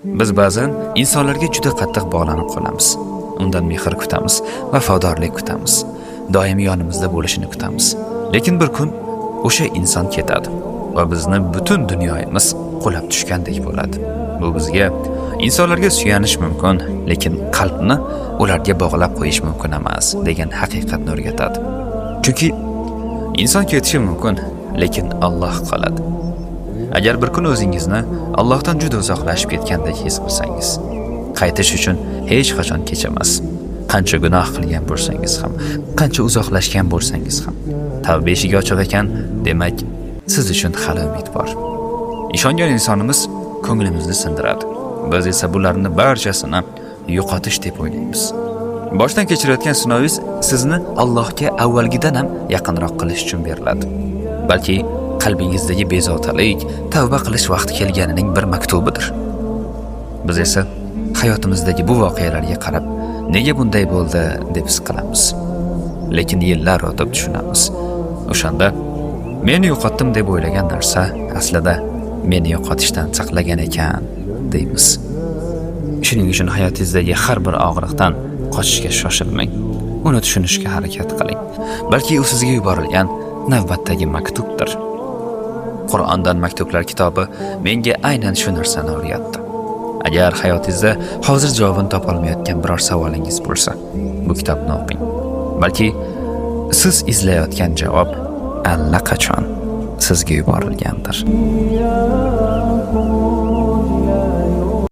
Biz ba'zan insonlarga juda qattiq bog'lanib qolamiz. Undan mehr kutamiz, vafodorlik kutamiz, doim yonimizda bo'lishini kutamiz. Lekin bir kun o'sha inson ketadi va bizni butun dunyomiz qulab tushgandek bo'ladi. Bu bizga insonlarga suyanish mumkin, lekin qalbni ularga bog'lab qo'yish mumkin emas degan haqiqatni o'rgatadi. Chunki inson ketishi mumkin, lekin Alloh qoladi. Agar bir kun o'zingizni Allohdan juda uzoqlashib ketgandek his qilsangiz, qaytish uchun hech qachon kech emas. Qancha gunoh qilgan bo'lsangiz ham, qancha uzoqlashgan bo'lsangiz ham, tavba eshigi ochiq ekan, demak, siz uchun hali umid bor. Ishongan insonimiz ko'nglimizni sindiradi. Biz esa bularni barchasini yo'qotish deb o'ylaymiz. Boshdan kechirayotgan sinovingiz sizni Allohga avvalgidan ham yaqinroq qilish uchun beriladi. Balki qalbingizdagi bezovtalik tavba qilish vaqti kelganining bir maktubidir. Biz esa hayotimizdagi bu voqealarga qarab, nega bunday bo'ldi deb siqilamiz. Lekin yillar o'tib tushunamiz. O'shanda meni yo'qotdim deb o'ylagan narsa aslida meni yo'qotishdan saqlagan ekan deymiz. Shuning uchun hayotingizdagi har bir og'riqdan qochishga shoshilmang. Uni tushunishga harakat qiling. Balki u sizga yuborilgan navbatdagi maktubdir. Qur'ondan maktublar kitobi menga aynan shu narsani o'rgatdi. Agar hayotingizda hozir javobini topolmayotgan biror savolingiz bo'lsa, bu kitobni o'qing. Balki siz izlayotgan javob allaqachon sizga yuborilgandir. يا